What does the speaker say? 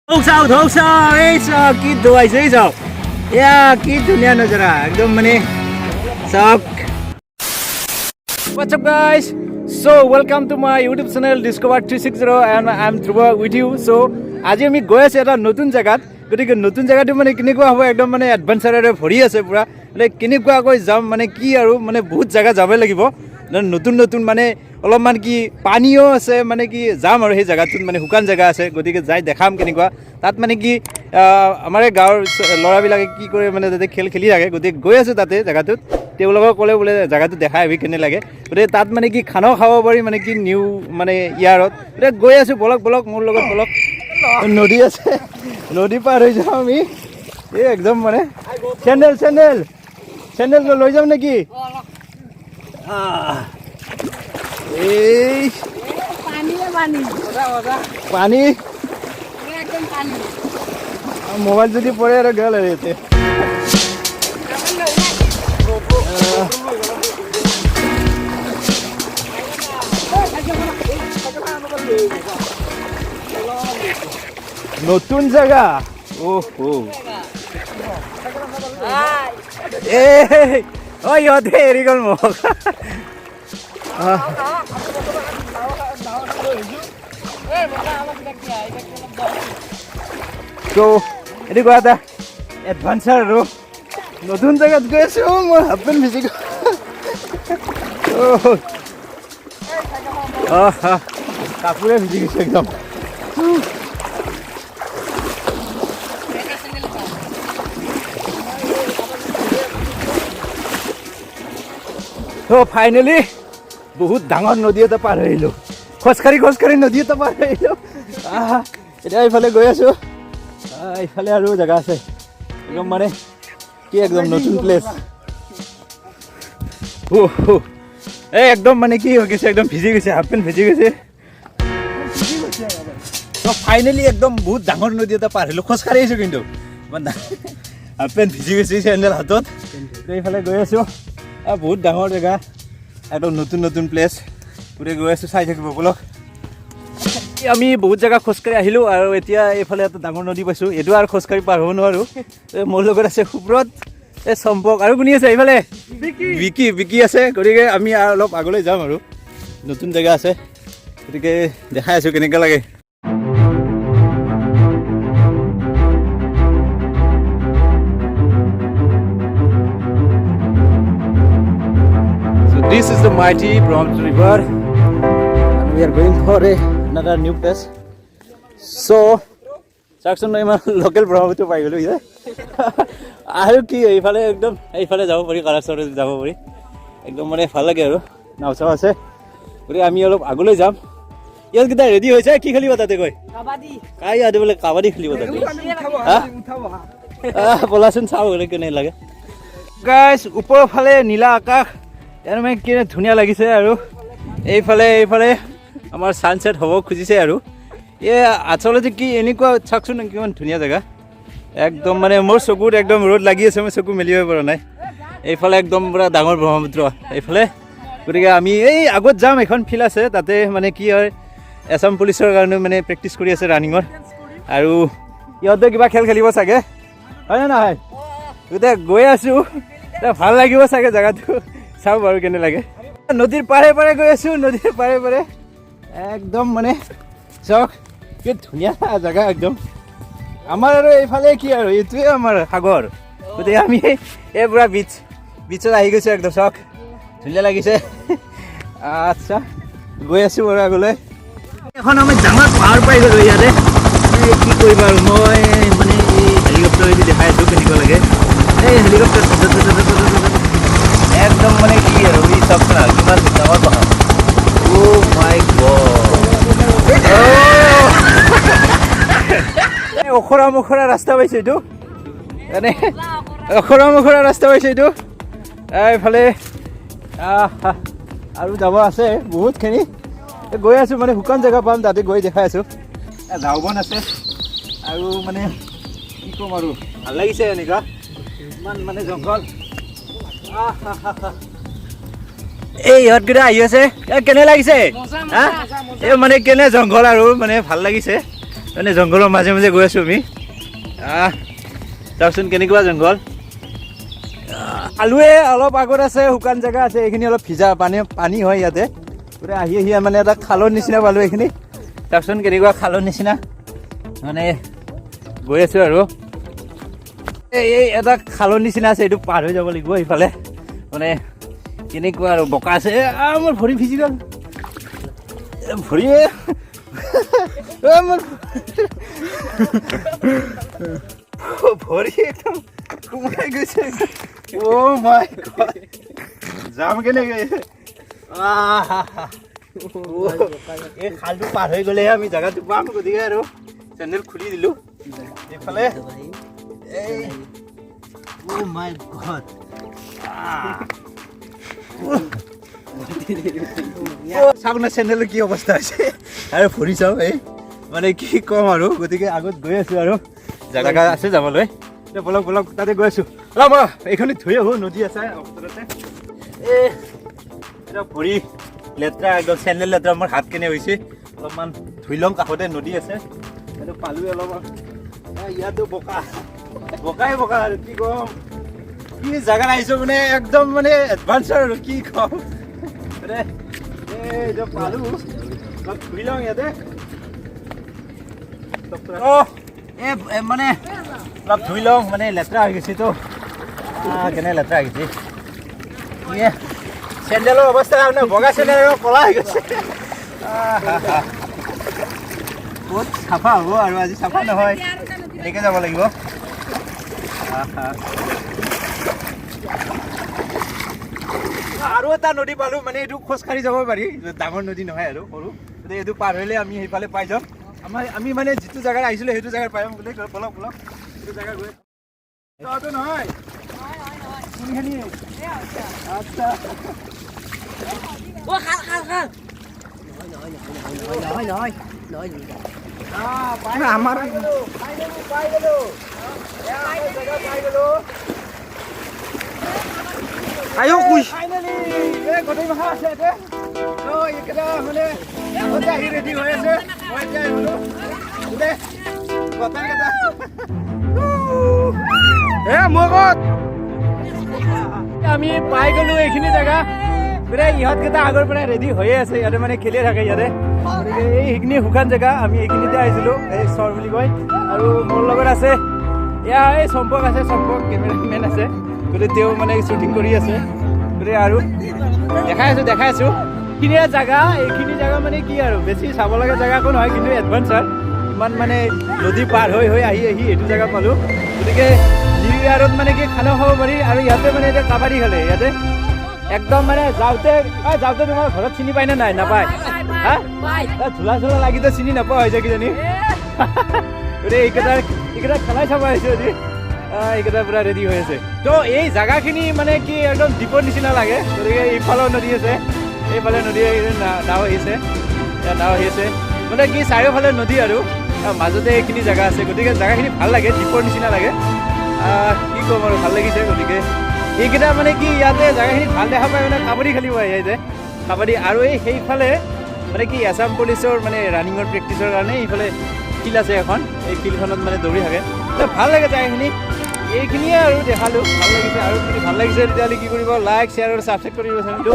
চাওক, ধৰক, চাওক, এই চাওক, কি ধুৱাইছে। এই চাওক, এয়া কি ধুনীয়া নজৰা একদম মানে চাওক। What's up, guys? So welcome to my YouTube channel Discover 360 and I'm Dhruva with you. So আজি আমি গৈ আছোঁ এটা নতুন জেগাত। গতিকে নতুন জেগাটো মানে কেনেকুৱা হ'ব, একদম মানে এডভেঞ্চাৰেৰে ভৰি আছে পূৰা। মানে কেনেকুৱাকৈ যাম, মানে কি আৰু মানে বহুত জেগা যাবই লাগিব। মানে নতুন নতুন মানে অলপমান কি পানীও আছে, মানে কি যাম আৰু সেই জেগাটোত মানে শুকান জেগা আছে। গতিকে যাই দেখাম কেনেকুৱা। তাত মানে কি আমাৰ এই গাঁৱৰ ল'ৰাবিলাকে কি কৰে, মানে তাতে খেল খেলি থাকে। গতিকে গৈ আছোঁ তাতে জেগাটোত। তেওঁলোকক ক'লে বোলে জেগাটো দেখাই আহিবি, কেনে লাগে। গতিকে তাত মানে কি খানাও খাব পাৰি, মানে কি নিউ মানে ইয়াৰত। গতিকে গৈ আছোঁ, বলক বলক, মোৰ লগত বলক। নদী আছে, নদী পাৰ হৈ যাওঁ আমি। এই একদম মানে চেণ্ডেল চেণ্ডেল চেণ্ডেল লৈ যাম নেকি? এই পানীয়ে পানী। পানী। একদম পানী। মোবাইল যদি পৰে আৰু গ'ল আৰু ইয়াতে। নতুন জেগা, অহ। এ অ ইহঁতে এৰি গ'ল মোক। ত' এনেকুৱা এটা এডভেঞ্চাৰ আৰু নতুন জেগাত গৈ আছোঁ। মোৰ হাফ পেণ্ট ভিজি গ'ল। আহ, কাপোৰে ভিজি গৈছে একদম। ত' ফাইনেলি বহুত ডাঙৰ নদী এটা পাৰ হৈ আহিলোঁ। খোজকাঢ়ি খোজকাঢ়ি নদী এটা পাৰ হৈ আহিলোঁ। আহ, এতিয়া এইফালে গৈ আছোঁ। এইফালে আৰু জেগা আছে। একদম মানে কি একদম নতুন প্লেচ। এই একদম মানে কি হৈ গৈছে, একদম ভিজি গৈছে, হাফ পেণ্ট ভিজি গৈছে। ত' ফাইনেলি একদম বহুত ডাঙৰ নদী এটা পাৰ হ'লোঁ। খোজকাঢ়ি আহিছোঁ, কিন্তু মানে হাফ পেণ্ট ভিজি গৈছে, চেণ্ডেল হাতত। তো এইফালে গৈ আছোঁ। বহুত ডাঙৰ জেগা, একদম নতুন নতুন প্লেচ। গোটেই গৈ আছোঁ, চাই থাকিব ব'লক। এই আমি বহুত জেগা খোজকাঢ়ি আহিলোঁ আৰু এতিয়া এইফালে এটা ডাঙৰ নদী পাইছোঁ। এইটো আৰু খোজকাঢ়ি পাৰ হ'ব নোৱাৰোঁ। এই মোৰ লগত আছে সুব্ৰত, এই চম্পক আৰু কোনি আছে এইফালে? বিকি, বিকি আছে। গতিকে আমি আৰু অলপ আগলৈ যাম আৰু নতুন জেগা আছে। গতিকে দেখাই আছোঁ কেনেকুৱা লাগে। So this is the mighty Brahmaputra River and we are going for another new place. So চাওকচোন, ইমান লোকেল ব্ৰহ্মপুত্ৰ পাই গ'লো ইয়াত। আৰু কি এইফালে একদম এইফালে যাব পাৰি, কালাচৰত যাব পাৰি। একদম মানে ভাল লাগে আৰু নাও চাও আছে। গতিকে আমি অলপ আগলৈ যাম। ইহঁতকেইটা ৰেডি হৈছে। কি খেলিব তাতে গৈ? কাবাডী। কাই ইয়াতে বোলে কাবাডী খেলিব তাতে। হা? ব'লাচোন, চাওঁ গ'লে কেনে লাগে। গাইছ, ওপৰৰ ফালে নীলা আকাশ, ইয়াত মানে কেনে ধুনীয়া লাগিছে। আৰু এইফালে এইফালে আমাৰ ছানছেট হ'ব খুজিছে। আৰু এই আচলতে কি এনেকুৱা, চাওকচোন কিমান ধুনীয়া জেগা। একদম মানে মোৰ চকুত একদম ৰ'দ লাগি আছে, মই চকু মেলিব পৰা নাই। এইফালে একদম পূৰা ডাঙৰ ব্ৰহ্মপুত্ৰ এইফালে। গতিকে আমি এই আগত যাম, এখন ফিল্ড আছে তাতে। মানে কি হয়, এছাম পুলিচৰ কাৰণে মানে প্ৰেক্টিচ কৰি আছে ৰানিঙৰ। আৰু ইহঁতে কিবা খেল খেলিব চাগে, হয় নে নহয়? এতিয়া গৈ আছোঁ, এতিয়া ভাল লাগিব চাগে জেগাটো। চাওঁ বাৰু কেনে লাগে। নদীৰ পাৰে পাৰে গৈ আছোঁ, নদীৰ পাৰে পাৰে। একদম মানে চাওক কি ধুনীয়া জেগা একদম। আমাৰ আৰু এইফালে কি আৰু এইটোৱে আমাৰ সাগৰ। গতিকে আমি এই পূৰা বিচত আহি গৈছোঁ একদম। চাওক, ধুনীয়া লাগিছে। আচ্ছা, গৈ আছোঁ বাৰু আগলৈ। এখন আমি ডাঙৰ পাহাৰ পাই গ'লোঁ ইয়াতে। এই কি কৰিবা আৰু, মই মানে এই হেলিকপ্টাৰেদি দেখাই আছোঁ কেনেকুৱা লাগে। এই হেলিকপ্টাৰ একদম মানে কি আৰু এই চাওকচোন আৰু কিমান ডাঙৰ পাহাৰ। অ' মাই গড! অখৰা মখৰা ৰাস্তা পাইছে এইটো, মানে অখৰা মখৰা ৰাস্তা পাইছে এইটো। এইফালে আহ, আৰু যাব আছে বহুতখিনি। এই গৈ আছোঁ, মানে শুকান জেগা পাম, তাতে গৈ দেখাই আছোঁ। ঝাওবন আছে আৰু মানে কি ক'ম আৰু, ভাল লাগিছে এনেকুৱা ইমান মানে জংঘল। আহ। এই ইহঁতকেইটা আহি আছে। এ, কেনে লাগিছে? মজা। হা? মজা, মজা। এই মানে কেনে জংঘল আৰু মানে ভাল লাগিছে। মানে জংঘলৰ মাজে মাজে গৈ আছোঁ আমি। চাওকচোন কেনেকুৱা জংঘল। আলুৱে অলপ আগত আছে, শুকান জেগা আছে, এইখিনি অলপ ভিজা পানী পানী হয় ইয়াতে। গোটেই আহি আহি মানে এটা খালৰ নিচিনা পালোঁ এইখিনি। চাওকচোন কেনেকুৱা খালৰ নিচিনা, মানে গৈ আছোঁ আৰু। এই এটা খালৰ নিচিনা আছে, এইটো পাৰ হৈ যাব লাগিব এইফালে। মানে কেনেকুৱা আৰু বোকা আছে। মোৰ ভৰি ভিজি গ'ল। ভৰি, মোৰ ভৰি একদম সোমাই গৈছে। অ' মাই গড, যাম কেনেকে? এই খালটো পাৰ হৈ গ'লেহে আমি জেগাটো পাম। গতিকে আৰু চেণ্ডেল খুলি দিলোঁ এইফালে। এই অ' মাই গড, চাওক না চেণ্ডেলৰ কি অৱস্থা হৈছে আৰু ভৰি চাওক। এই মানে কি ক'ম আৰু। গতিকে আগত গৈ আছোঁ আৰু জেগা আছে যাবলৈ। বলক বলক, তাতে গৈ আছোঁ। অলপ এইখিনি ধুই আহোঁ, নদী আছে ওচৰতে। এই এতিয়া ভৰি লেতেৰা, একদম চেণ্ডেল লেতেৰা, মোৰ হাত কেনে হৈছে। অলপমান ধুই লওঁ, কাষতে নদী আছে। এইটো পালোৱে অলপ। ইয়াতো বোকা, বোকাই বোকা আৰু কি ক'ম। কি জেগাত আহিছোঁ মানে একদম মানে এডভান্সাৰ আৰু কি ক'ম। মানে এইটো পালোঁ, অলপ ধুই লওঁ ইয়াতে। অ' এই মানে অলপ ধুই লওঁ, মানে লেতেৰা হৈ গৈছেতো। কেনে লেতেৰা হৈ গৈছে। চেণ্ডেলৰ অৱস্থা মানে বগা চেণ্ডেল ক'লা হৈ গৈছে। ক'ত চাফা হ'ব আৰু, আজি চাফা নহয়, এনেকৈ যাব লাগিব। আৰু এটা নদী পালোঁ, মানে এইটো খোজকাঢ়ি যাব পাৰি, ডাঙৰ নদী নহয় আৰু সৰু। গতিকে এইটো পাৰ হ'লে আমি সেইফালে পাই যাম। আমি মানে যিটো জেগাত আহিছিলোঁ সেইটো জেগাত পাই যাম। গতিকে বলক বলক, সেইটো জেগা গৈ নহয়। কোনখিনি? আচ্ছা, আমাৰ পাই গ'লো, পাই গ'লো। আয়ো কুই ফাইনেলি এই গোটেই মাখা আছে ইয়াতে। তো এইকেইটা মানে আগতে আহি ৰেডি হৈ আছে, মই এতিয়া আহিলোঁ। গোটেইকেইটা এ মই ক'ত আমি পাই গ'লো এইখিনি জেগা। গতিকে ইহঁতকেইটা আগৰ পৰাই ৰেডি হৈয়ে আছে, ইয়াতে মানে খেলিয়ে থাকে ইয়াতে। গতিকে এই সেইখিনি শুকান জেগা, আমি এইখিনিতে আহিছিলোঁ, এই চৰ বুলি কয়। আৰু মোৰ লগত আছে এয়া এই চম্পক আছে, চম্পক কেমেৰামেন আছে। গতিকে তেওঁ মানে শ্বুটিং কৰি আছে। গতিকে আৰু দেখাই আছোঁ, দেখাই আছোঁ এইখিনিয়ে জেগা। এইখিনি জেগা মানে কি আৰু বেছি চাব লগা জেগা একো নহয়, কিন্তু এডভান্সাৰ। ইমান মানে নদী পাৰ হৈ হৈ আহি আহি এইটো জেগা পালোঁ। গতিকে নিউ ইয়াৰত মানে কি খানা খাব পাৰি। আৰু ইয়াতে মানে এতিয়া কাবাডী খেলে ইয়াতে একদম। মানে যাওঁতে যাওঁতে তোমাৰ ঘৰত চিনি পায় নে নাই? নাপায়। হা, ধূলা চোলা লাগিতো চিনি নাপোৱা হৈছে কিজানি। গতিকে এইকেইটা খেলাই চাব আহিছোঁ আজি। এইকেইটা পুৰা ৰেডি হৈ আছে। তো এই জেগাখিনি মানে কি একদম দ্বীপৰ নিচিনা লাগে। গতিকে ইফালেও নদী আছে, এইফালে নদী, নাও আহিছে, নাও আহি আছে। মানে কি চাৰিওফালে নদী আৰু মাজতে এইখিনি জেগা আছে। গতিকে জেগাখিনি ভাল লাগে, দ্বীপৰ নিচিনা লাগে। কি ক'ম আৰু, ভাল লাগিছে। গতিকে এইকেইটা মানে কি ইয়াতে জেগাখিনি ভাল দেখা পাই মানে কাবাডী খেলিব আহে ইয়াতে, কাবাডী। আৰু এই সেইফালে মানে কি আছাম পুলিচৰ মানে ৰানিঙৰ প্ৰেক্টিচৰ কাৰণে এইফালে ফিল্ড আছে এখন, এই ফিল্ডখনত মানে দৌৰি থাকে। ভাল লাগে জেগাখিনি। এইখিনিয়ে আৰু দেখালোঁ, ভাল লাগিছে। আৰু যদি ভাল লাগিছে তেতিয়াহ'লে কি কৰিব, লাইক শ্বেয়াৰ আৰু ছাবস্ক্ৰাইব কৰিব চেনেলটো।